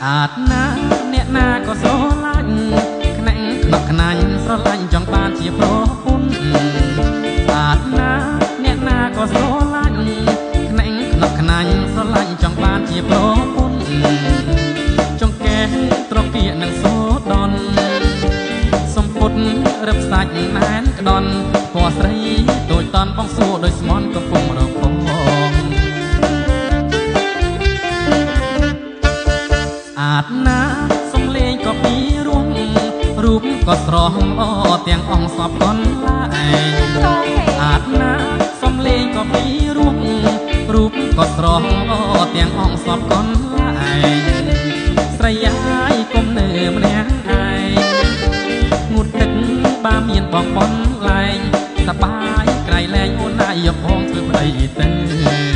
អាតណាអ្នកណាក៏ស្រឡាញ់ ខ្នាញ់ខ្នក់ខ្នាញ់ស្រឡាញ់ចង់បានជាប្រពន្ធ អាតណាអ្នកណាក៏ស្រឡាញ់ ខ្នាញ់ខ្នក់ខ្នាញ់ស្រឡាញ់ចង់បានជាប្រពន្ធ ចង្កេះត្រកៀកនឹងសូដន សំពុតរឹបសាច់ណែនក្ដន់ ពណ៌ស្រីដូចតន់បងសួរដោយស្មន់កំពុងរកផង អាតណាសំលេងក៏ពីរួង រូបក៏ស្រស់ល្អទាំងអង្គសពកន្លែង អាតណាសំលេងក៏ពីរួង រូបក៏ស្រស់ល្អទាំងអង្គសពកន្លែង ស្រីអាយគុំនៅម្នាក់ឯងងូតទឹក បើមានបងប៉ុនឡែងសបាយក្រៃលែង អូនណាយកបងធ្វើប្តីទៅ។